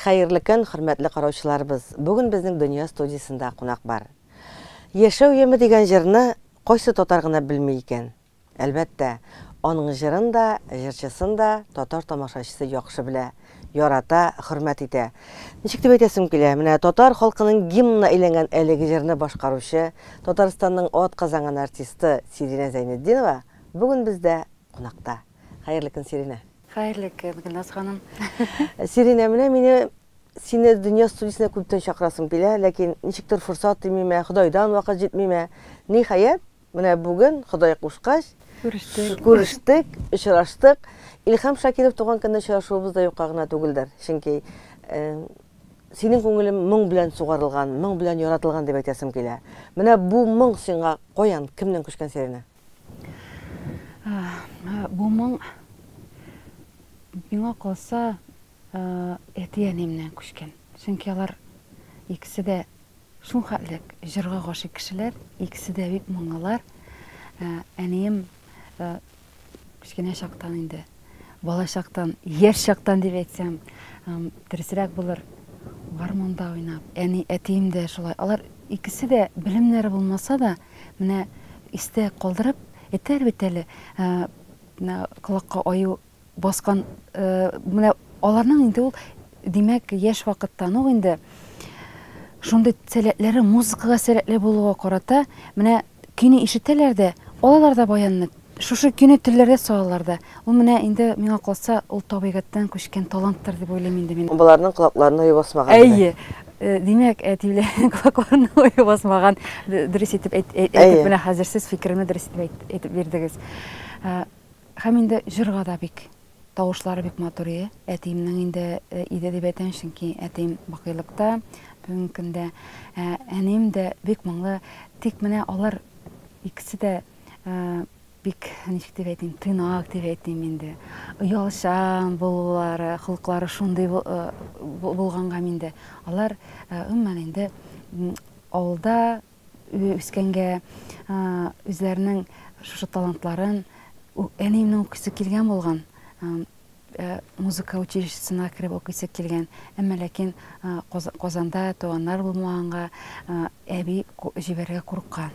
Хәерле көн, хөрмәтле караучыларыбыз. Бүген безнең Дөнья студиясендә кунак бар. Яшәү яме дигән җырны кайсы татар гына белми икән? Әлбәттә, аның җырын да, җырчысын да татар тамашачысы яхшы белә, ярата, хөрмәт итә. Ничек дип әйтәсем килә, менә татар халкының гимнына әйләнгән әлеге җырны башкаручы, Татарстанның атказанган артисты Сиринә Зәйнетдинова бүген бездә кунакта. Хәерле көн, Сиринә. Хәерле көн, Гөлназ ханым. Сиринә, менә мине сине Дөнья студиясенә күптән чакырасым килә, ләкин ничектер форсат тимиме, Ходайдан вакыт җитмиме. Ниһаять, менә бүген Ходай кушкач, күрештек, күрештек, очраштык. Илһам Шакиров туган көндә очрашуыбыз да юкка гына түгелдер. Чөнки синең күңелем моң белән сугарылган, моң белән яратылган дип әйтәсем килә. Менә бу моң сиңа каян, кемнән күчкән, Сиринә? Бу моң миңа калса әти-әниемнән күчкән. Чөнки алар икесе дә шул хәтлек җырга гашыйк кешеләр, икесе дә бик моңлылар. Әнием кечкенә чактан инде, бала чактан, яшь чактан дип әйтсәм, дөресрәк булыр, гармунда уйнап, әни, әтием дә шулай. Алар икесе дә белемнәре булмаса да, менә истә калдырып, әйтәләр бит әле, менә колакка аю баскан, менә аларның инде ул, димәк, яшь вакыттан ук инде шундый сәләтләре, музыкага сәләтле булуга карата, менә көйне ишетәләр дә, алалар да баянны, шушы көйне телләргә салалар да. Ул менә инде миңа калса, ул табигатьтән күчкән таланттыр дип уйлыйм инде мин. Боларның колакларына аю басмаган. Әйе. Димәк, әти белән колакларына аю басмаган. Дөрес итеп әйтеп, менә хәзер сез фикеремне дөрес итеп әйтеп бирдегез. Һәм инде җырга да бик тавышлары бик матур иде. Әтиемнең инде иде дип әйтәм, чөнки әтием бакыйлыкта бүгенге көндә. Әнием дә бик моңлы. Тик менә алар икесе дә бик, ничек дип әйтим, тыйнак дип әйтим инде. Оялчан булулары, холыклары шундый булганга инде. Алар гомумән инде авылда үскәнгә үзләренең шушы талантларын, әниемнең укыйсы килгән булган, музыка училищесына кереп укыйсы килгән, әмма ләкин Казанда туганнар булмаганга әби җибәрергә курыккан.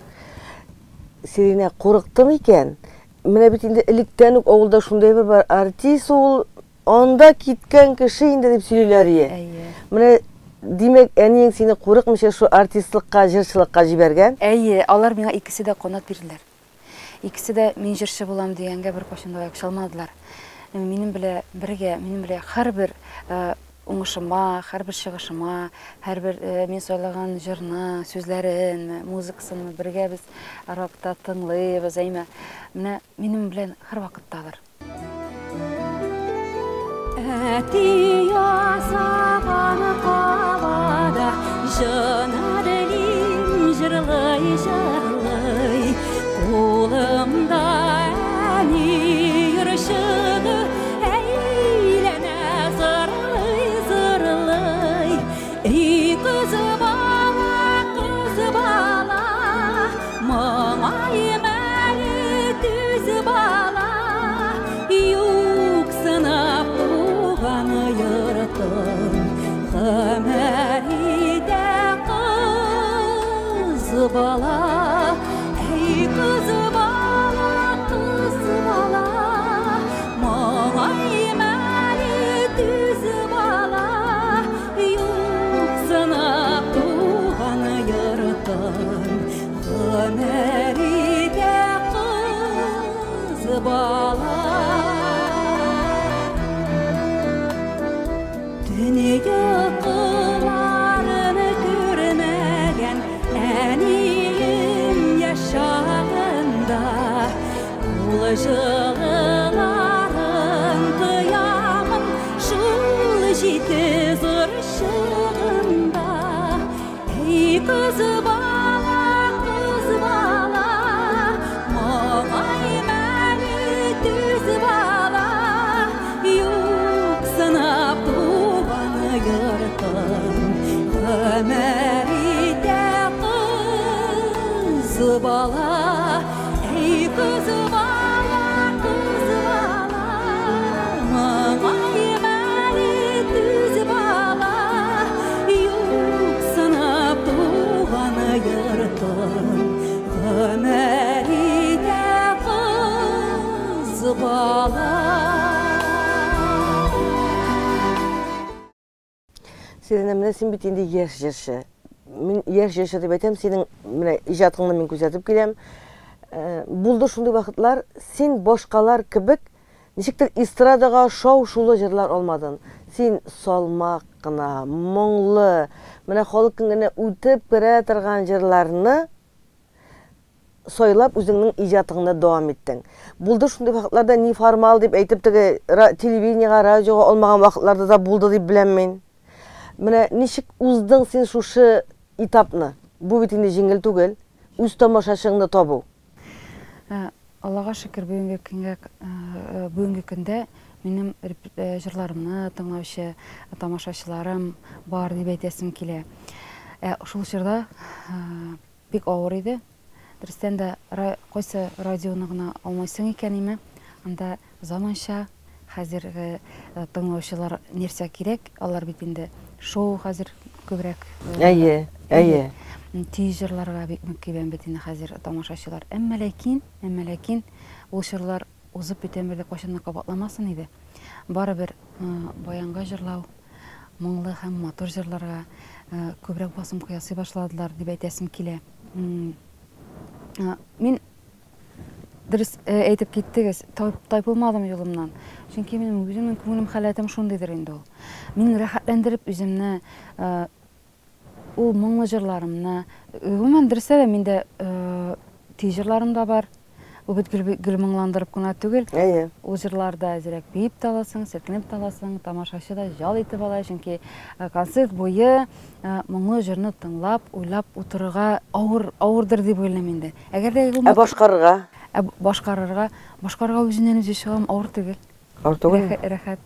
Сиринә, курыктым икән? Менә бит инде электән үк авылда шундый бер бар, артист ул, анда киткән кеше инде дип сөйлиләр ие. Әйе. Менә димәк, әниең сине курыкмыйча шу артистлыкка, җырчылыкка җибәргән? Әйе, алар миңа икесе дә канат бирделәр. Икесе дә мин җырчы булам дигәнгә бер кайчан да аяк чалмадылар. Минем белән бергә, минем белән һәрбер уңышыма, һәрбер чыгышыма, һәрбер мин сайлаган җырны, сүзләрен, музыкасын бергә без һәрвакытта тыңлыйбыз, әйме. Менә минем белән һәрвакытта алар. Әти ясаган кабада җынадлим җырлый җырлый, кулымда әни йорчыгы әйләнә зырлый зырлый. Эй, кыз бала, кыз бала, моңаем әле түз бала, юксынып туган йортын гомер итә кыз бала. Эй, кыз бала, кыз бала, моңаем әле түз бала, юксынып туган йортын гомер итә кыз бала. Төн йокыларын күрмәгән әнием яшь чагында, кул җылыларын тоямын шул җитез орчыгында. Эй, кыз бала, кыз бала, моңаем әле түз бала, юксынып туган йортын гомер итә кыз бала. Эй, кыз бала, кыз бала, моңаем әле түз бала, йортын, гомер итә кыз бала. Сиринә, менә син бит инде яшь җырчы. Мин яшь җырчы дип әйтәм, синең менә иҗатыңны мин күзәтеп киләм. Булды шундый вакытлар, син башкалар кебек ничектер эстрадага шау-шулы җырлар алмадың. Син салмак кына, моңлы, менә халык күңеленә үтеп керә торган җырларны сайлап үзеңнең иҗатыңны дәвам иттең. Булды шундый вакытларда неформал дип әйтеп теге телевидениега, радиога алмаган вакытларда да булды дип беләм мин. Менә ничек уздың син шушы этапны? Бу бит инде җиңел түгел, үз тамашачыңны табу. Аллага шөкер, бүгенге көнгә, бүгенге көндә минем җырларымны тыңлаучы тамашачыларым бар дип әйтәсем килә. Шул чорда бик авыр иде. Дөрестән дә, кайсы радионы гына алмайсың икән име, анда заманча хәзерге тыңлаучылар нәрсә кирәк, алар бит инде шоу хәзер күбрәк. Әйе, әйе. Тиз җырларга бик мөкибән бит инде хәзер тамашачылар. Әмма ләкин ул чорлар узып бетәм бер дә кайчан да кабатламасын иде. Барыбер баянга җырлау, моңлы һәм матур җырларга күбрәк басым ясый башладылар дип әйтәсем килә. Мин дөрес әйтеп киттегез, тайпылмадым юлымнан. Чөнки минем үземнең күңелем халәтем шундыйдыр инде ул. Мин рәхәтләндереп үземне, ул моңлы җырларымны, гомумән дөрестә дә миндә тиз җырларым да бар. Ул бит гел моңландырып кына түгел. Әйе. Ул җырларда әзрәк биеп тә аласың, селкенеп тә аласың, тамашачы да ял итеп ала, чөнки концерт буе моңлы җырны тыңлап, уйлап утырырга авырдыр дип уйлыйм инде. Әгәр дә ул Ә башкарырга? Ә башкарырга үзеннән үзе чыгам, авыр түгел. Авыр түгел? Рәхәт.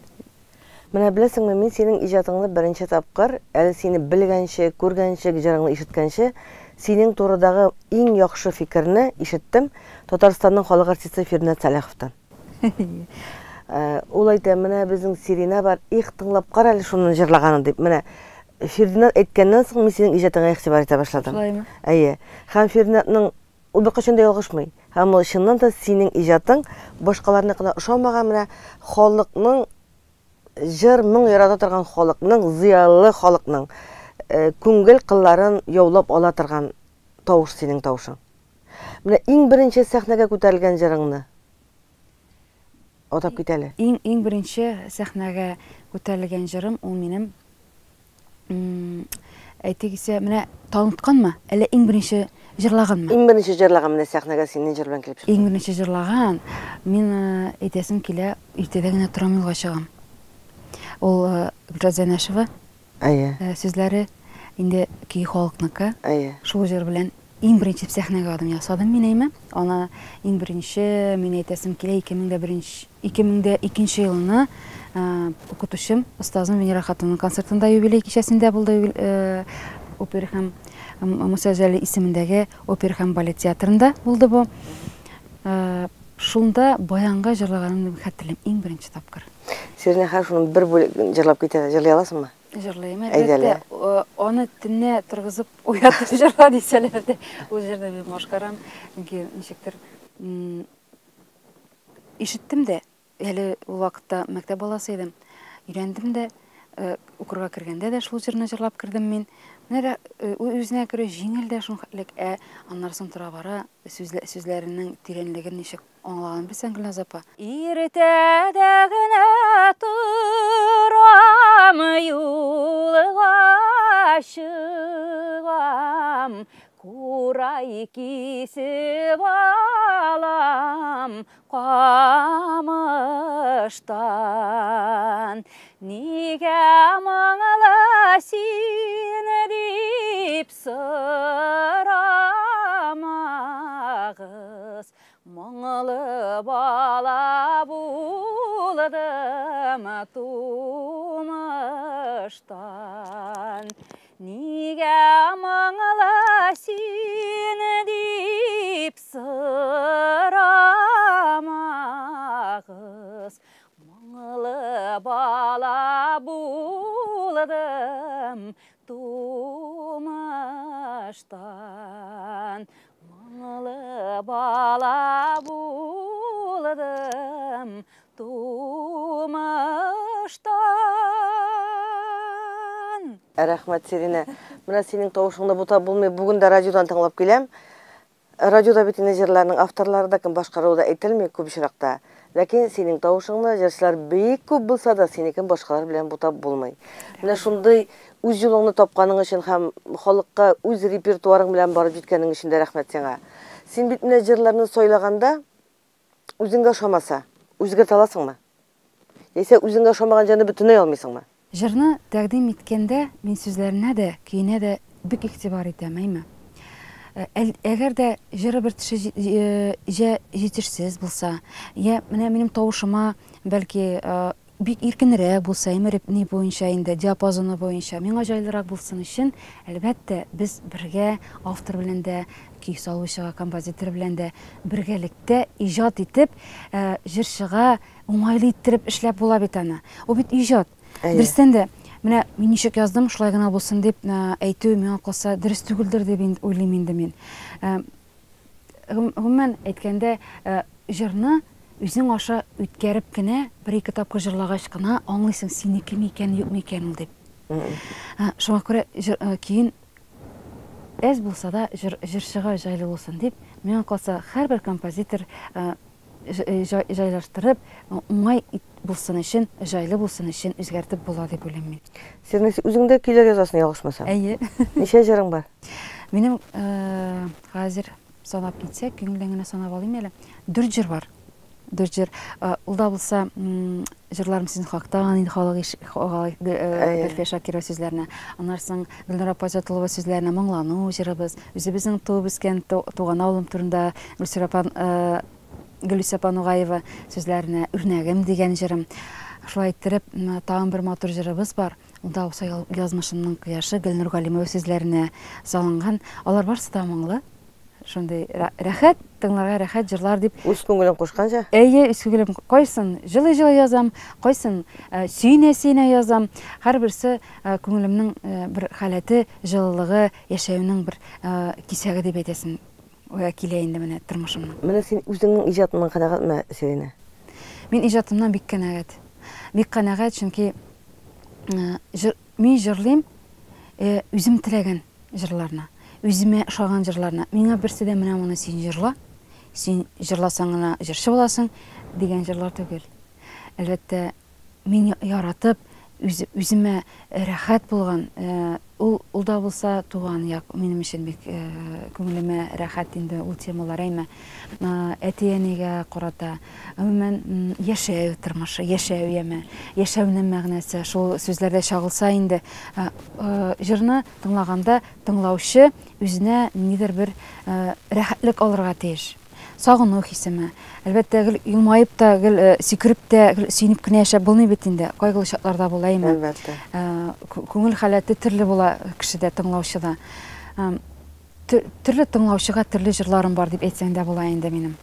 Менә беләсеңме, мин синең иҗатыңны беренче тапкыр, әле сине белгәнче, күргәнче, җырыңны ишеткәнче, синең турыдагы иң яхшы фикерне ишеттем Татарстанның халык артисты Фердинанд Сәлаховтан. Ул әйтә, менә безнең Сиринә бар, их, тыңлап кара әле шуның җырлаганын дип. Менә Фердинанд әйткәннән соң мин синең иҗатыңа игътибар итә башладым. Шулаймы? Әйе. Һәм Фердинандның ул беркайчан да ялгышмый. Һәм ул чыннан да синең иҗатың башкаларныкына ошамаган, менә халыкның җыр моң ярата торган халыкның, зыялы халыкның күңел кылларын яулап ала торган тавыш синең тавышың. Менә иң беренче сәхнәгә күтәрелгән җырыңны атап кит әле. Иң беренче сәхнәгә күтәрелгән җырым ул минем, әйтик исә, менә танытканмы, әллә иң беренче җырлаганмы? Иң беренче җырлаган, менә сәхнәгә синең җыр белән килеп чыктың. Иң беренче җырлаган, мин әйтәсем килә, иртәдә генә торам юлга чыгам. Ул Гөлшат Зәйнәшева. Әйе. Сүзләре инде көй халыкныкы. Әйе. Шул җыр белән иң беренче сәхнәгә адым ясадым мин, әйме. Аны иң беренче, мин әйтәсем килә, ике мең дә беренче, ике мең дә икенче елны укытучым, остазым Венера хатынның концертында юбилей кичәсендә булды, опера һәм Муса Җәлил исемендәге опера һәм балет театрында булды бу. Шунда баянга җырлаганымны хәтерлим иң беренче тапкыр. Сиринә, хәзер шуның бер бүлек җырлап китә, җырлый аласыңмы? Җырлыйм, Әйдә әле. әлбәттә. Аны төнлә торгызып уятып җырла дисәләр дә, ул җырны мин башкарам. Чөнки ничектер, ишеттем дә, әле ул вакытта мәктәп баласы идем. Өйрәндем дә, укырга кергәндә дә шул җырны җырлап кердем мин. Менә дә үзенә күрә җиңел дә шул хәтлек, ә аннан соң тора бара сүзләренең тирәнлеген ничек аңлаган белсәң, Гөлназ апа. Иртәдә генә торам, юлга чыгам, курай кисеп алам камыштан. Нигә моңлы син дип сорамагыз, моңлы бала булдым тумыштан. Нигә моңлы син дип сорамагыз, моңлы бала булдым тумыштан. бала булдым тумыштан. Рәхмәт, Сиринә. Менә синең тавышыңны бутап булмый. Бүген дә радиодан тыңлап киләм. Радиода бит инде җырларның авторлары да, кем башкаруы да әйтелми күп очракта. Ләкин синең тавышыңны җырчылар бик күп булса да, синекен башкалар белән бутап булмый. Менә шундый үз юлыңны тапканың өчен һәм халыкка үз репертуарың белән барып җиткәнең өчен дә рәхмәт сиңа. Син бит менә җырларны сайлаганда үзеңгә ошамаса, үзгәртә аласыңмы? Яисә үзеңгә ошамаган җырны бөтенләй алмыйсыңмы? Җырны тәкъдим иткәндә мин сүзләренә дә, көенә дә бик игътибар итәм, әйме. Әгәр дә җыры бер төше җә җитешсез булса, я менә минем тавышыма бәлки бик иркенрәк булса, әйме, реп ни буенча инде, диапазоны буенча, миңа җайлырак булсын өчен, әлбәттә, без бергә автор белән дә, көй салучыга, композитор белән дә бергәлектә иҗат итеп, җырчыга уңайлы иттереп эшләп була бит аны. Ул бит иҗат. Дөрестән дә, менә мин ничек яздым, шулай гына булсын дип әйтү миңа калса дөрес түгелдер дип уйлыйм инде мин. Гомумән әйткәндә, җырны үзең аша үткәреп кенә, бер-ике тапкыр җырлагач кына аңлыйсың, синеке микән, юк микән ул дип. Шуңа күрә көен әз булса да җырчыга җайлы булсын дип, миңа калса, һәрбер композитор җайлаштырып, уңай булсын өчен, җайлы булсын өчен үзгәртеп була дип уйлыйм мин. Син үзең дә көйләр язасың, ялгышмасам? Әйе. Ничә җырың бар? Минем хәзер санап китсәк, күңелдән генә санап алыйм әле. 4 җыр бар. 4 җыр. Ул да булса, җырларым сезнең хакта, инде халык Гөлфия Шакирова сүзләренә. Аннан соң Гөлнур апа Зәтуллова сүзләренә моңлану җырыбыз. Үзебезнең туып үскән туган авылым турында Гөлсирә апа, Гөлүсә апа Нугаева сүзләренә Үрнәгем дигән җырым. Шулай иттереп, тагын бер матур җырыбыз бар. Ул да булса язмышымның кояшы Гөлнур Галимова сүзләренә салынган. Алар барысы да моңлы. Шундый рәхәт, тыңларга рәхәт җырлар дип. Үз күңелең кушканча? Әйе, үз күңелем кайсын җылы-җылы язам, кайсын сөенә-сөенә язам. Һәрберсе күңелемнең бер халәте, җылылыгы, яшәүнең бер кисәге дип әйтәсем килә инде менә тормышымның. Менә син үзеңнең иҗатыңнан канәгатьме, Сиринә? Мин иҗатымнан бик канәгать. Бик канәгать, чөнки мин җырлыйм үзем теләгән җырларны, үземә ошаган җырларны. Миңа берсе дә менә моны син җырла, син җырласаң гына җырчы буласың дигән җырлар түгел. Әлбәттә, мин яратып, үземә рәхәт булган, ул да булса туган як минем өчен бик күңелемә рәхәт инде ул темалар, әйме. Әти-әнигә карата, гомумән, яшәү тормышы, яшәү яме, яшәүнең мәгънәсе шул сүзләрдә чагылса инде. Җырны тыңлаганда тыңлаучы үзенә нидер бер рәхәтлек алырга тиеш. Сагыну хисеме. Әлбәттә, гел елмаеп та, гел сикереп тә, гел сөенеп кенә яшәп булмый бит инде. Кайгылы шартларда була инде. Әлбәттә. Күңел халәте төрле була кешедә, тыңлаучыда. Төрле тыңлаучыга төрле җырларым бар дип әйтсәң дә була инде минем.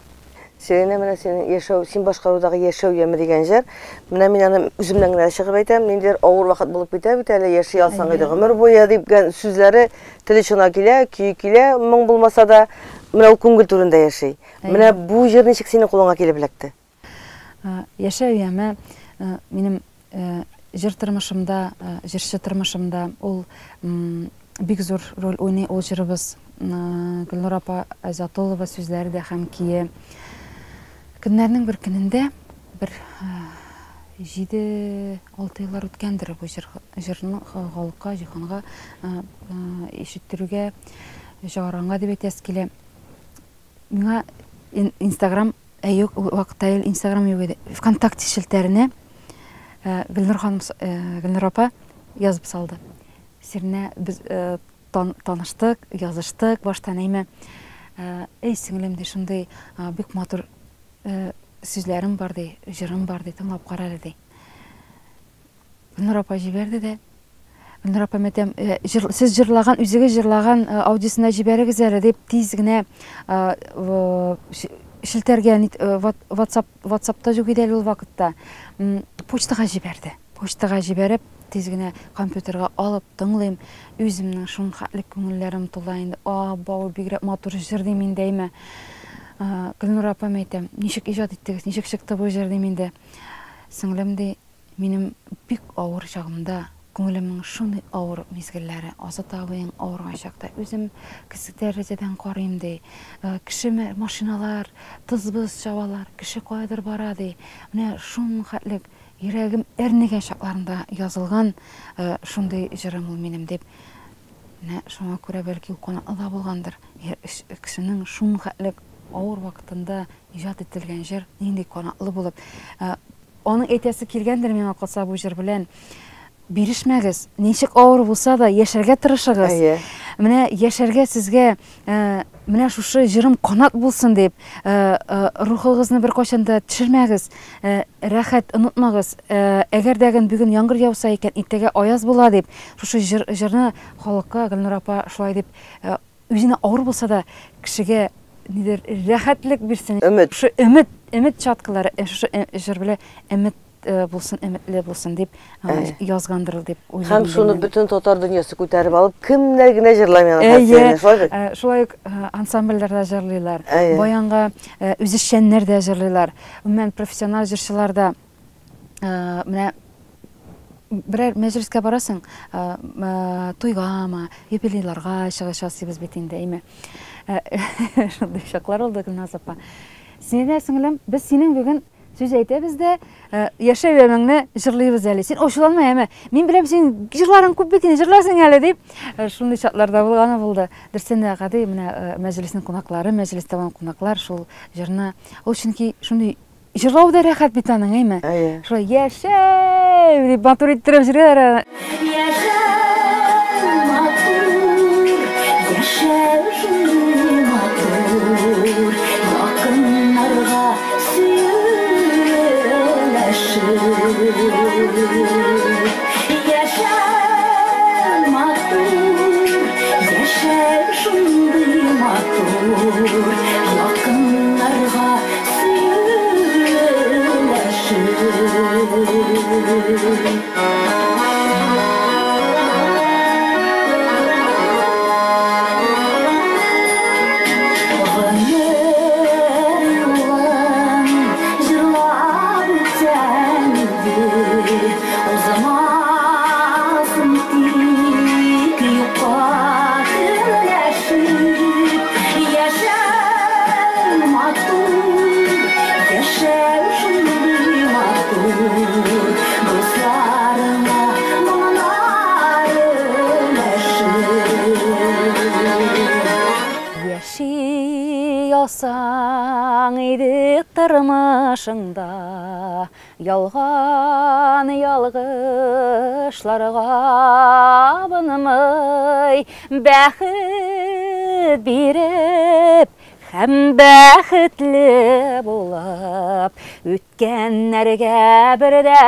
Сиринә, менә синең яшәү, син башкарудагы яшәү яме дигән җыр. Менә мин аны үземнән генә чыгып әйтәм, ниндидер авыр вакыт булып китә бит әле, яши алсаң иде гомер буе дигән сүзләре тел очына килә, көй килә, моң булмаса да, менә ул күңел түрендә яши. Менә бу җыр ничек синең кулыңа килеп эләкте? Яшәү яме минем җыр тормышымда, җырчы тормышымда ул бик зур роль уйный ул җырыбыз. Гөлнур апа Азатуллова сүзләре дә һәм кие. Көннәрнең бер көнендә бер 7-6 еллар үткәндер бу җырны халыкка, җиһанга ишеттерүгә, чыгарганга дип әйтәсе килә. Миңа Инстаграм, юк, ул вакытта әле Инстаграм юк иде. ВКонтакте челтәренә Гөлнур ханым, Гөлнур апа язып салды. Сирнә без таныштык, языштык баштан әйме. Эй, сеңлем, ди, шундый бик матур сүзләрем бар, ди, җырым бар, ди, тыңлап кара әле, ди. Гөлнур апа җибәрде дә. Гөлнур апа, мәтәм, сез җырлаган, үзегез җырлаган аудиосына җибәрегез әле, дип тиз генә челтәргә, WhatsAppта юк иде әле ул вакытта. Почтага җибәрде. Почтага җибәреп, тиз генә компьютерга алып тыңлыйм. Үземнең шунхәтле күңелләрем тула инде. А, бау, бигрәк матур җыр дим инде, әйме. Гөлнур апам әйтәм, ничек иҗат иттегез, ничек чыкты бу җыр дим инде. Сеңлем ди, минем бик авыр чагымда, күңелемнең шундый авыр мизгелләре, Азат абыең авырган чакта, үзем тәрәзәдән карыйм ди. Кеше машиналар, тыз-быз чабалар, кеше каядыр бара ди. Менә шуның хәтлек йөрәгем әрнегән чакларында язылган шундый җырым ул минем дип. Менә шуңа күрә бәлки ул канатлы да булгандыр. Кешенең шуның хәтлек авыр вакытында иҗат ителгән җыр нинди канатлы булып. Аның әйтәсе килгәндер миңа калса бу җыр белән. Бирешмәгез, ничек авыр булса да яшәргә тырышыгыз. Әйе. Менә яшәргә сезгә менә шушы җырым канат булсын дип, рухыгызны беркайчан да төшермәгез. Рәхәт онытмагыз. Әгәр дә бүген яңгыр яуса икән, иртәгә аяз була дип, шушы җыр, җырны халыкка Гөлнур апа шулай дип, үзенә авыр булса да, кешегә нидер рәхәтлек бирсен. Өмет. Шушы өмет, өмет чаткылары, шушы җыр белән өмет булсын, өметле булсын дип язгандыр дип уйлыйм. Һәм шуны бөтен татар дөньясы күтәреп алып, кемнәр генә җырламый аны хәзер, шулай бит? Шулай ук ансамбльләрдә җырлыйлар. Баянга үзешчәннәр дә җырлыйлар. Гомумән, профессиональ җырчылар да менә берәр мәҗлескә барасың, туйгамы, юбилейларга чыгыш ясыйбыз бит инде, әйме. Шундый чаклар булды, Гөлназ апа. Синә, сеңлем, без синең бүген сүз әйтәбез дә, яшәү ямеңне җырлыйбыз әле. Син ачуланма, әмма мин беләм, син җырларың күп бит инде, җырларсың әле дип, шундый чакларда булганы булды. Дөрестән дә, гади менә мәҗлеснең кунаклары, мәҗлестә булган кунаклар шул җырны, ул чөнки шундый җырлау да рәхәт бит аның, әйме? Шулай яшәү дип матур иттереп җырлыйлар. Яшәү матур, яшәү шундый матур, якыннарга сөйләшеп. Яшәү матур, яшәү шундый матур, якыннарга сөйләшеп. Гомер юлын җырлап үтсәң иде, узмасын тик юкка көнләшеп. Яшәү матур, яшәү шундый матур, дусларыңа моңнар өләшеп. Яши алсаң иде тормышыңда, ялган ялгышларга абынмый, бәхет биреп һәм бәхетле булып, үткәннәргә бер дә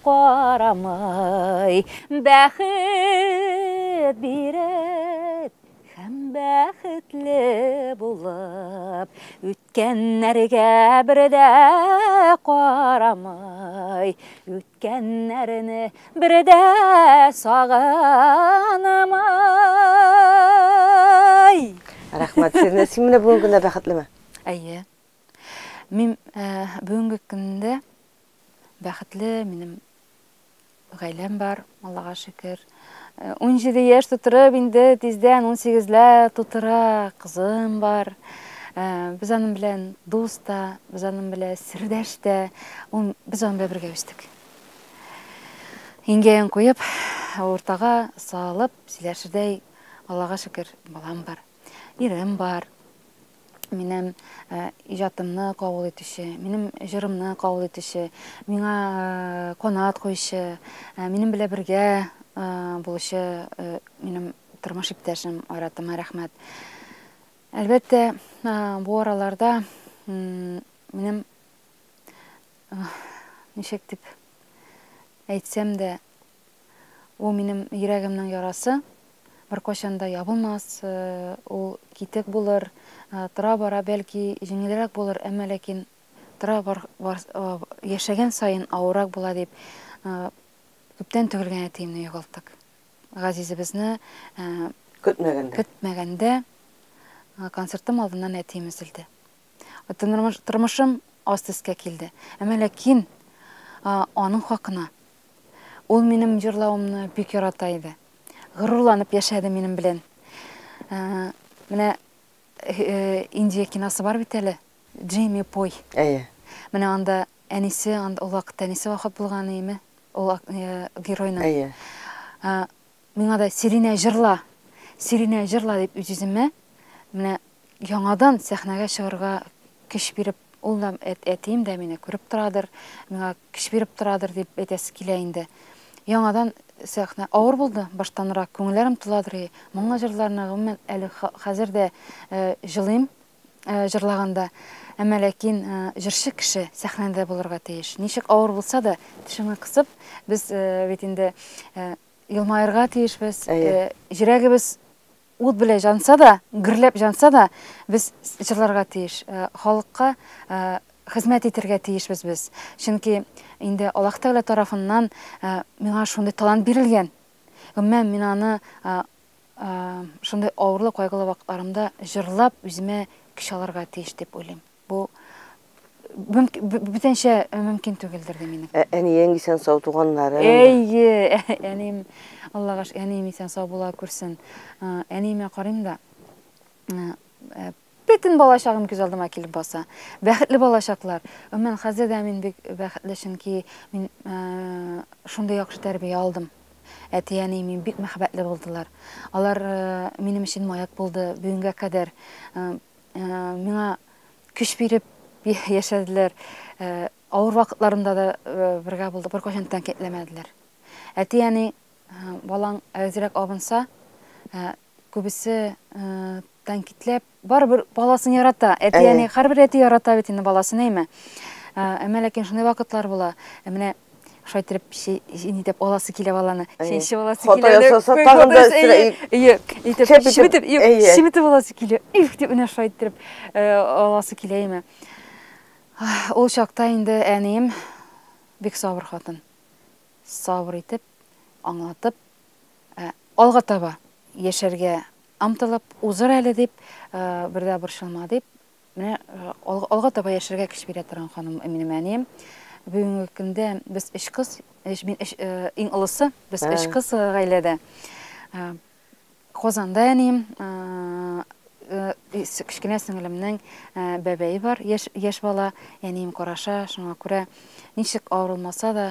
карамый, бәхет биреп һәм бәхетле булып, үткәннәргә бер дә карамый, үткәннәрне бер дә сагынмый. Рәхмәт. Сиринә, син менә бүгенге көндә бәхетлеме? Әйе. Мин бүгенге көндә бәхетле, минем гаиләм бар, Аллага шөкер. 17 яшь тутырып, инде тиздән 18-лә тутыра, кызым бар. Без аның белән дус та, без аның белән сердәш тә, без аның белән бергә үстек. Иңгәен куеп, уртага салып сөйләшердәй, Аллага шөкер, балам бар. Ирем бар. Минем иҗатымны кабул итүче, минем җырымны кабул итүче, миңа канат куючы, минем белән бергә булучы минем тормыш иптәшем Айратыма рәхмәт. Әлбәттә, бу араларда минем ничек дип әйтсәм дә, ул минем йөрәгемнең ярасы, беркайчан да ябылмас, ул китек булыр, тора-бара бәлки җиңелрәк булыр, әмма ләкин тора бар, бар, яшәгән саен авыррак була дип, күптән түгел генә әтиемне югалттык. Газизебезне көтмәгәндә. Көтмәгәндә концертым алдыннан әтием өзелде. Бөтен тормышым аст өскә килде. Әмма ләкин аның хакына. Ул минем җырлавымны бик ярата иде. Горурланып яшәде минем белән. Менә Индия киносы бар бит әле, Джимми Пой. Әйе. Менә анда әнисе, анда ул вакытта әнисе вафат булган име, ул геройның. Әйе. Миңа да Сиринә җырла, Сиринә җырла дип үз-үземә менә яңадан сәхнәгә чыгарга көч биреп, ул да әтием дә мине күреп торадыр, миңа көч биреп торадыр дип әйтәсе килә инде. Яңадан сәхнә авыр булды, баштанрак күңелләрем туладыр. Моңлы җырларны гомумән әле хәзер дә җылыйм җырлаганда. Әмма ләкин җырчы кеше сәхнәдә булырга тиеш. Ничек авыр булса да, тешеңне кысып, без бит инде елмаерга тиешбез. Йөрәгебез ут белән җанса да, гөрләп җанса да, без җырларга тиеш. Халыкка хезмәт итәргә тиешбез без. Чөнки инде Аллаһ Тәгалә тарафыннан миңа шундый талант бирелгән. Гомумән, мин аны шундый авырлы, кайгылы вакытларымда җырлап үземә көч алырга тиеш дип уйлыйм. Бу бүтәнчә мөмкин түгелдер дим минем. Ә әниең исән-сау, туганнарың? Әйе, әнием, Аллага шөкер, әнием исән-сау була күрсен. Әниемә карыйм да, бөтен балачагым күз алдыма килеп баса. Бәхетле балачаклар. Гомумән, хәзер дә мин бик бәхетле, чөнки мин шундый яхшы тәрбия алдым. Әти-әни мин бик мәхәббәтле булдылар. Алар минем өчен маяк булды бүгенгә кадәр. Миңа көч биреп яшәделәр. Авыр вакытларымда да бергә булдык, беркайчан тәнкыйтьләмәделәр. Әти-әни балаң әзрәк абынса, күбесе тәнкыйтьләп, барыбер баласын ярата. Әти-әни, һәрбер әти ярата бит инде баласын, әйме? Әмма ләкин шундый вакытлар була. Менә шулай итеп нитеп аласы килә баланы. Чәнчеп аласы килә. Хата ясаса тагын да Әйе, итеп чеметеп, чеметеп аласы килә. Их дип менә шулай итеп аласы килә име. Ул чакта инде әнием бик сабыр хатын. Сабыр итеп, аңлатып, алга таба яшәргә омтылып, узыр әле дип, бер дә борчылма дип, Менә алга таба яшәргә көч бирә торган ханым минем әнием. Бүгенге көндә без өч кыз, мин өч, иң олысы, без өч кыз гаиләдә. Казанда әнием, кечкенә сеңелемнең бәбәе бар, яшь, яшь бала, әнием караша, шуңа күрә ничек авырылмаса да,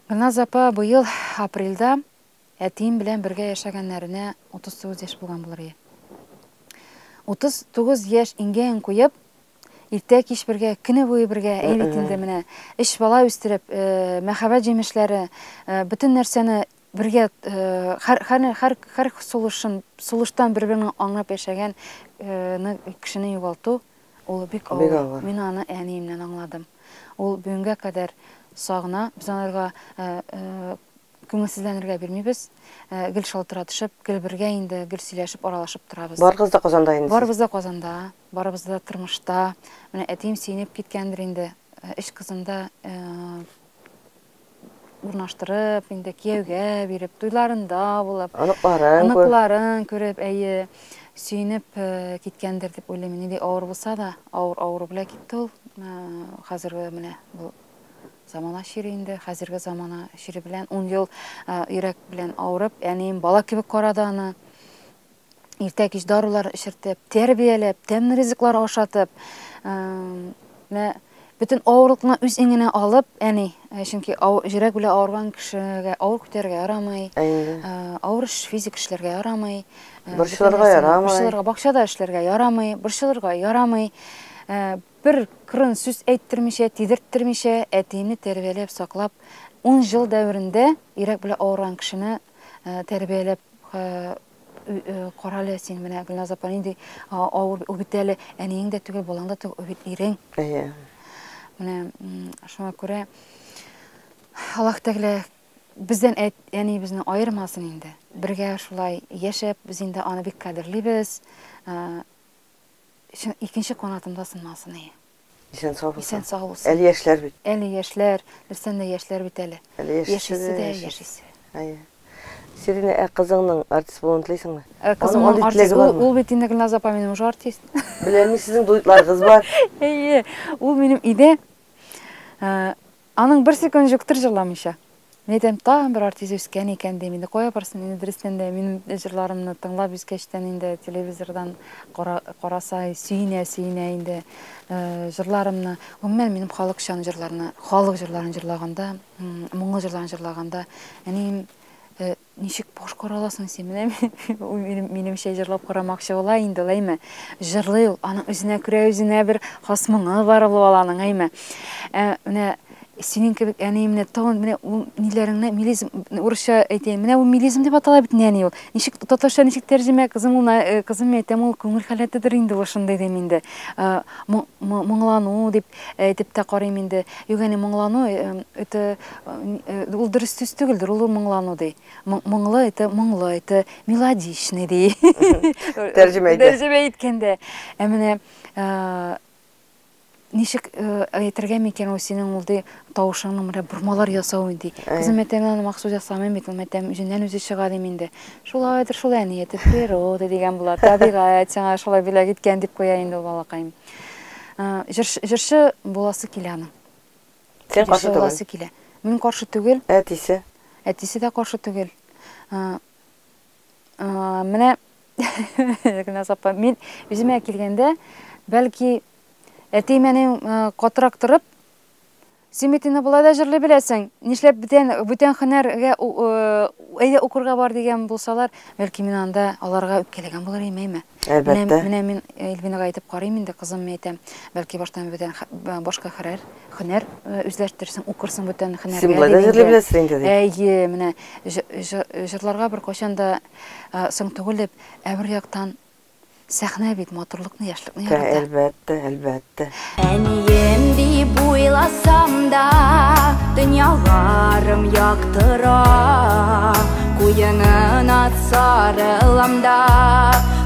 Гөлназ апа быел апрельдә Әтием белән бергә яшәгәннәренә 39 яшь булган булыр ие. 39 яшь иңгә-иң куеп, иртә-кич бергә, көне буе бергә, әй бит инде менә, өч бала үстереп, мәхәббәт җимешләре, бөтен нәрсәне бергә, һәр, һәр, һәр, һәр сулышын, сулыштан бер-береңне аңлап яшәгән кешене югалту, ул бик авыр. Мин аны әниемнән аңладым. Ул бүгенгә кадәр сагына, без аларга Күңелсезләнергә бирмибез. Гел шалтыратышып, гел бергә инде, гел сөйләшеп, аралашып торабыз. Барыгыз да Казанда инде сез? Барыбыз да Казанда, барыбыз да тормышта. Менә әтием сөенеп киткәндер инде. Өч кызын да урнаштырып, инде кияүгә биреп, туйларында булып, оныкларын күреп, оныкларын күреп, әйе, сөенеп киткәндер дип уйлыйм. Нинди авыр булса да, авыр авыру белән китте ул. Хәзерге менә бу Замана чире инде, хәзерге замана чире белән ун ел йөрәк белән авырып, әнием бала кебек карады аны. Иртә-кич дарулар эчертеп, тәрбияләп, тәмле ризыклар ашатып, менә бөтен авырлыкны үз иңенә алып, әни, чөнки йөрәк белән авырган кешегә авыр күтәрергә ярамый, авыр эш физик эшләргә ярамый, борчылырга ярамый, борчылырга, бакчада эшләргә ярамый, борчылырга ярамый. Бер кырын сүз әйттермичә, тидерттермичә, әтиемне тәрбияләп, саклап, ун җыл дәверендә йөрәк белән авырган кешене тәрбияләп, карале син менә, Гөлназ апа, нинди авыр, ул бит әле әниең дә түгел, балаң да түгел, ул бит ирең. Әйе. Менә шуңа күрә Аллаһ Тәгалә бездән әниебезне аермасын инде. Бергә шулай яшәп, без инде аны бик кадерлибез. Чын, икенче канатым да сынмасын, әйе. Исән сау булсын. Исән сау булсын. Әле яшьләр бит. Әле яшьләр, дөрестән дә яшьләр бит әле. Әле яшисе дә, яшисе. Әйе. Сиринә, ә кызыңның артист булуын телисеңме? Э, кызымның артист, ул бит инде Гөлназ апа минем уже артист. Беләм, сезнең дуэтларыгыз бар. Әйе, ул минем өйдә э, аның бер секунд юктыр җырламыйча. Мин әйтәм, тагын бер артист үскән икән дим, инде кая барсын, инде дөрестән дә минем җырларымны тыңлап үскәчтән инде телевизордан караса, сөенә, сөенә инде э, җырларымны. Гомумән, минем халыкчан җырларны, халык җырларын җырлаганда, моңлы җырларын җырлаганда, әнием э, ничек башкара аласың син? Менә минем, минемчә җырлап карамакчы була инде ул, әйме. Җырлый ул, аның үзенә күрә үзенә бер хас моңы бар ул баланың, әйме. Ә, менә синең кебек әнием менә тагын менә ул ниләреңне мелизм урысча әйтәйем. Менә ул мелизм дип атала бит нәни ул. Ничек татарча ничек тәрҗемә кызым ул э, кызым мин әйтәм ул күңел халәтедер инде ул шундый дим инде. Э, моңлану дип әйтеп тә карыйм инде. Юк, әни, моңлану э, это ул дөрес сүз түгелдер, ул моңлану ди. Моңлы это моңлы, это мелодичный ди. Тәрҗемә итә. Тәрҗемә иткәндә. Ә менә ничек әйтергә микән ул синең ул ди тавышыңның менә бормалар ясавы ди. Кызым әйтә, мин аны махсус ясамыйм бит, ул әйтәм, үзеннән үзе чыга дим инде. Шулайдыр шул әни, это природа дигән була, табигать сиңа шулай бүләк иткән дип куя инде ул балакаем. Җырчы буласы килә аның. Син каршы түгел? Буласы килә. Мин каршы түгел. Әтисе? Әтисе дә каршы түгел. Менә Гөлназ апа, мин үземә килгәндә, бәлки әтием әнием катырак торып, син бит инде болай да җырлый беләсең, нишләп бүтән бүтән һөнәргә әйдә укырга бар дигән булсалар, бәлки мин анда аларга үпкәләгән булыр идем, әйме? Әлбәттә. Менә мин Эльвинага әйтеп карыйм инде, кызым, мин әйтәм, бәлки баштан бүтән башка һөнәр, һөнәр үзләштерсең, укырсың бүтән һөнәргә. Син болай да җырлый беләсең инде, ди. Әйе, менә җырларга беркайчан да соң түгел дип, ә бер яктан сәхнә бит матурлыкны, яшьлекне ярата. Әлбәттә, әлбәттә. Әнием дип уйласам да, дөньяларым яктыра. Куенына сарылам да,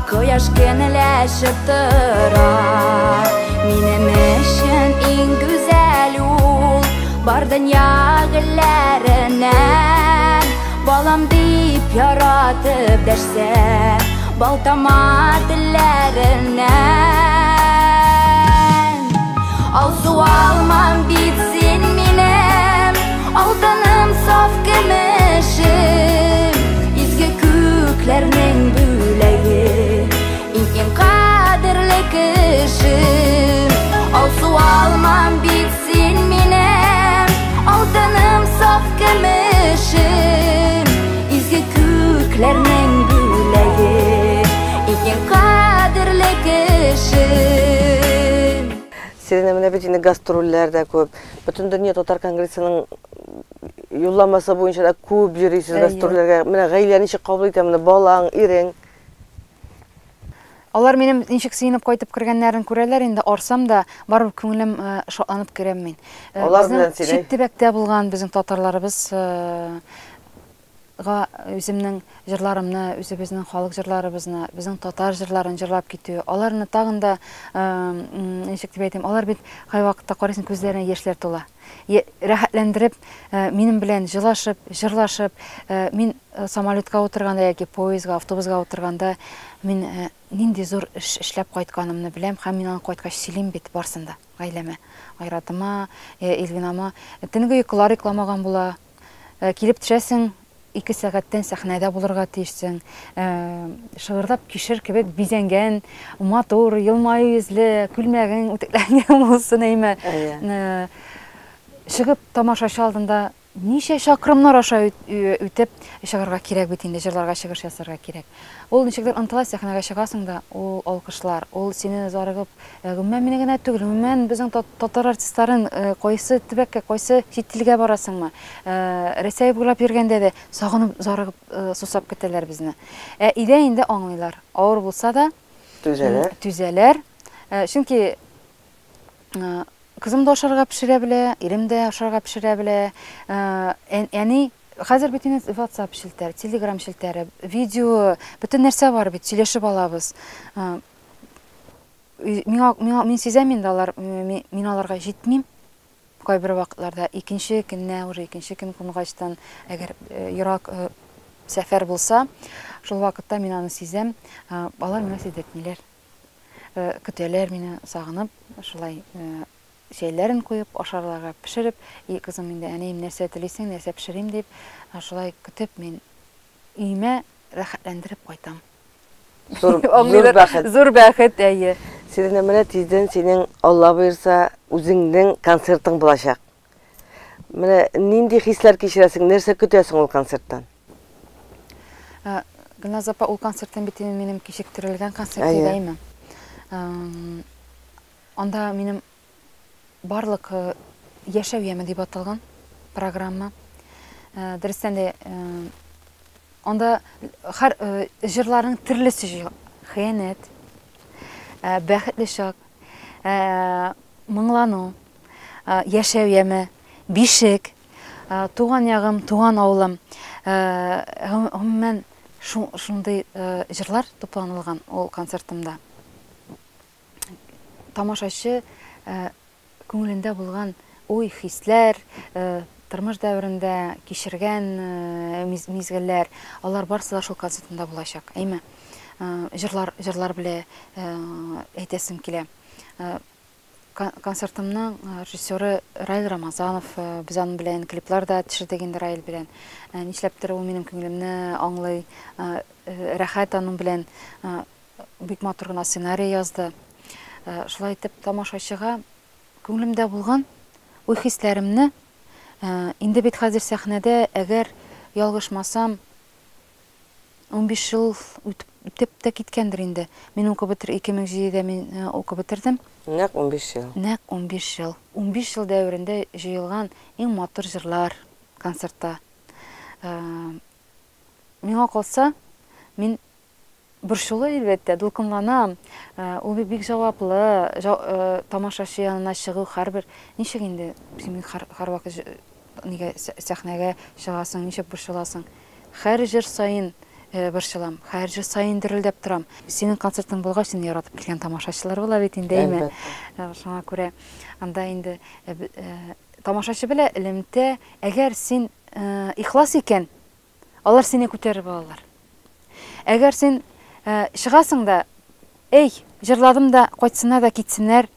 кояш кенләшеп тора. Минем өчен иң гүзәл ул, бар дөнья гөлләреннән. Балам дип яратып дәшсә, балтама телләреннән. Алсу алмам бит син минем, алтыным саф көмешем, изге күкләрнең бүләге, иң-иң кадерле кешем. Алсу алмам бит син минем, алтыным саф көмешем, изге күкләрнең бүләге, иң-иң кадерле кешем. Сиринә, менә бит инде гастрольләр дә күп. Бөтен дөнья татар конгрессының юлламасы буенча да күп йөрисез гастрольләргә. Менә гаилә ничек кабул итә моны, балаң, ирең? Алар минем ничек сөенеп кайтып кергәннәрен күрәләр инде, арсам да, барыбер күңелем шатланып керәм мин. Алар Безнең белән син, чит төбәктә булган безнең татарларыбыз га үземнең җырларымны, үзебезнең халык җырларыбызны, безнең татар җырларын җырлап китү, аларны тагын да, ничек дип әйтим, алар бит кайвакытта карыйсың, күзләренә яшьләр тула. Рәхәтләндереп, минем белән җылашып, җырлашып, мин самолетка утырганда яки поездга, автобусга утырганда, мин нинди зур эш эшләп кайтканымны беләм һәм мин аны кайткач сөйлим бит барсын да гаиләмә, Айратыма, Эльвинама. Төнге йокылар йокламаган була. Килеп төшәсең, 2 сәгатьтән сәхнәдә булырга тиешсең. Шыгырдап кишер кебек бизәнгән, матур, елмаю йөзле, күлмәгең үтекләнгән булсын, әйме. Чыгып тамашачы алдында ничә чакрымнар аша үтеп чыгарга кирәк бит инде, җырларга чыгыш ясарга кирәк. Ул ничектер ынтыла, сәхнәгә чыгасың да, ул алкышлар, ул сине зарыгып, гомумән мине генә түгел, гомумән безнең татар артистларын кайсы төбәккә, кайсы чит илгә барасыңмы, Рәсәй буйлап йөргәндә дә сагынып, зарыгып, сусап көтәләр безне. Ә өйдә инде аңлыйлар. Авыр булса да, Түзәләр. Түзәләр. Чөнки кызым да ашарга пешерә белә, ирем дә ашарга пешерә белә. Әни хәзер бит инде WhatsApp челтәре, Telegram челтәре, видео, бөтен нәрсә бар бит, сөйләшеп алабыз. Мин сизәм инде алар, мин аларга җитмим. Кайбер вакытларда икенче көннә, уже икенче көн кунгачтан, әгәр ерак Сәфәр булса, шул вакытта мин аны сизәм, алар миңа сиздертмиләр. Көтәләр мине сагынып, шулай чәйләрен куеп, ашарларга пешереп, и кызым инде, әнием, нәрсә телисең, нәрсә пешерим дип, шулай көтеп мин өемә рәхәтләндереп кайтам. Зур, зур бәхет. Зур бәхет, әйе. Сиринә, менә тиздән синең, Алла боерса, үзеңнең концертың булачак. Менә нинди хисләр кичерәсең, нәрсә көтәсең ул концерттан? Гөлназ апа, ул концерттан бит инде минем кичектерелгән концерт иде, әйме? Анда минем барлык яшәү яме дип аталган программа. Дөрестән дә, анда һәр җырларның төрлесе җыела. Хыянәт, бәхетле чак, моңлану, яшәү яме, бишек, туган ягым, туган авылым. Гомумән, шундый җырлар тупланылган ул концертымда. Тамашачы күңелендә булган уй, хисләр, тормыш дәверендә кичергән мизгелләр, алар барысы да шул концертында булачак. Әйме? Җырлар, җырлар белә әйтәсем килә. Концертымның режиссеры Раил Рамазанов, без аның белән клиплар да төшердек инде Раил белән. Нишләптер ул минем күңелемне аңлый, рәхәт аның белән. Бик матур гына сценарий язды. Шулай итеп, тамашачыга күңелемдә булган уй-хисләремне, инде бит хәзер сәхнәдә, әгәр ялгышмасам, 15 ел үтеп тә киткәндер инде. Мин укып бетер, 2007-дә мин укып бетердем. Нәкъ 15 ел. Нәкъ 15 ел. 15 ел дәверендә җыелган иң матур җырлар концертта. Миңа калса, мин борчулы, әлбәттә, дулкынланам. Ул бит бик җаваплы, тамашачы янына чыгу һәрбер. Ничек инде син һәрвакыт нигә сәхнәгә чыгасың, ничек борчыласың? Һәр җыр саен борчылам, һәр җыр саен дерелдәп торам. Синең концертың булгач, сине яратып килгән тамашачылар була бит инде, әйме? Шуңа күрә анда инде тамашачы белән элемтә, әгәр син ихлас икән, алар сине күтәреп алалар. Әгәр син чыгасың да, эй, җырладым да, кайтсыннар да китсеннәр,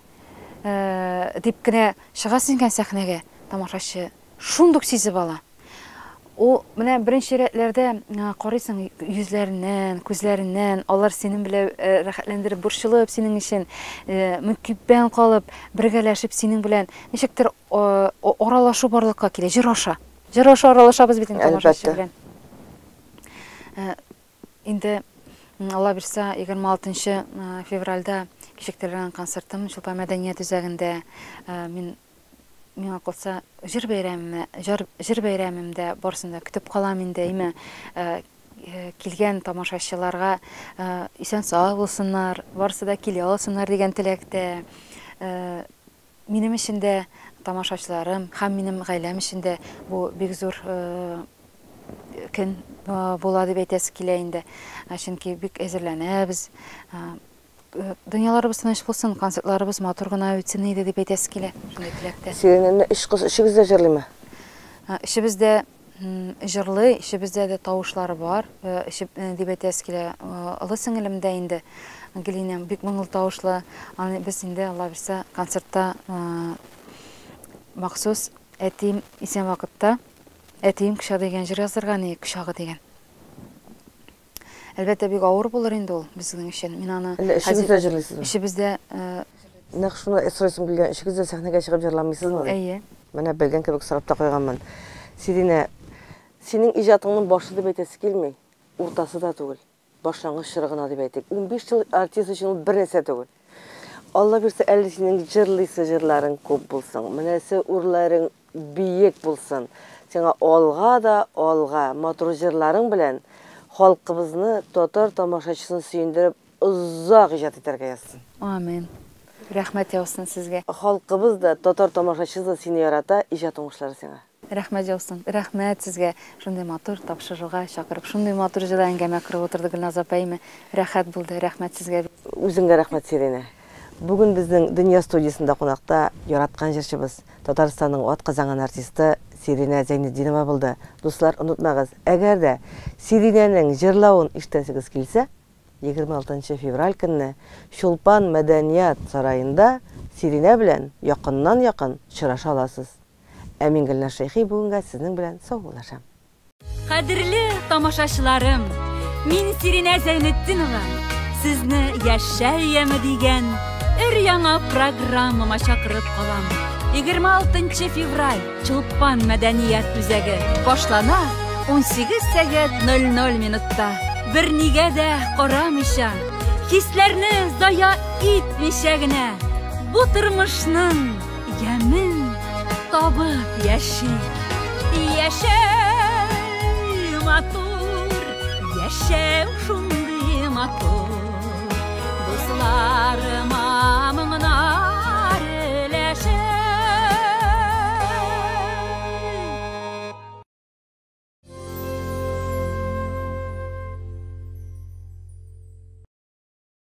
дип кенә чыгасың икән сәхнәгә, тамашачы шундук сизеп ала. Ул менә беренче рәтләрдә карыйсың йөзләреннән, күзләреннән, алар синең белән рәхәтләндереп, борчылып синең өчен, мөкиббән калып, бергәләшеп синең белән ничектер аралашу барлыкка килә, җыр аша. Җыр аша аралашабыз бит инде тамашачы белән. Инде Алла бирсә, 26 февральдә кичектерелгән концертым Чулпан мәдәният үзәгендә. Мин миңа калса, җыр бәйрәмемә, җыр, җыр бәйрәмемдә барысын да көтеп калам инде, әйме. Килгән тамашачыларга исән-сау булсыннар, барысы да килә алсыннар дигән теләктә. Минем өчен дә тамашачыларым һәм минем гаиләм өчен дә бу бик зур көн була дип әйтәсе килә инде. Чөнки бик әзерләнәбез. Дөньяларыбыз тыныч булсын, концертларыбыз матур гына үтсен иде дип әйтәсе килә. Шундый теләктә. Сиренәне өч кыз өчегез дә җырлыймы? Өчебез дә җырлый, өчебездә дә тавышлары бар, дип әйтәсе килә. Олы сеңелем дә инде Ангелина бик моңлы тавышлы. Аны без инде, Алла бирсә, концертта махсус әтием исән вакытта әтием кочагы дигән җыр яздырган иде, кочагы дигән. Әлбәттә, бик авыр булыр инде ул безнең өчен. Мин аны Әллә өчегез дә җырлыйсызмы? Өчебез дә. Нәкъ шуны сорыйсым килгән, өчегез дә сәхнәгә чыгып җырламыйсызмы? Әйе. Менә белгән кебек сорап та куйганмын. Сиринә, синең иҗатыңның башы дип әйтәсе килми, уртасы да түгел. Башлангыч чоры гына дип әйтик. 15 ел артист өчен ул бер нәрсә түгел. Алла бирсә, әле синең җырлыйсы җырларың күп булсын. Менәсе үрләрең биек булсын. Сиңа алга да алга, матур җырларың белән халкыбызны, татар тамашачысын сөендереп озак иҗат итәргә язсын. Амин. Рәхмәт яусын сезгә. Халкыбыз да, татар тамашачысы да сине ярата, иҗат уңышлары сиңа. Рәхмәт яусын. Рәхмәт сезгә шундый матур тапшыруга чакырып, шундый матур җылы әңгәмә корып утырды Гөлназ апа, әйме? Рәхәт булды. Рәхмәт сезгә. Үзеңгә рәхмәт, Сиринә. Бүген безнең Дөнья студиясендә кунакта яраткан җырчыбыз, Татарстанның атказанган артисты Сиринә Зәйнетдинова булды. Дуслар, онытмагыз, әгәр дә Сиринәнең җырлавын ишетәсегез килсә, 26 февраль көнне Чулпан мәдәният сараенда Сиринә белән якыннан-якын очраша аласыз. Ә мин Гөлназ Шәйхи бүгенгә сезнең белән саубуллашам. Кадерле тамашачыларым, мин Сиринә Зәйнетдинова сезне Яшәү яме дигән өр-яңа программама чакырып калам. 26 февраль Чулпан мәдәният үзәге башлана 18 сәгать 00 минутта. Бернигә дә карамыйча, хисләрне зая итмичә генә бу тормышның ямен табып яшик. Яшәү матур, яшәү шундый матур. Дусларыма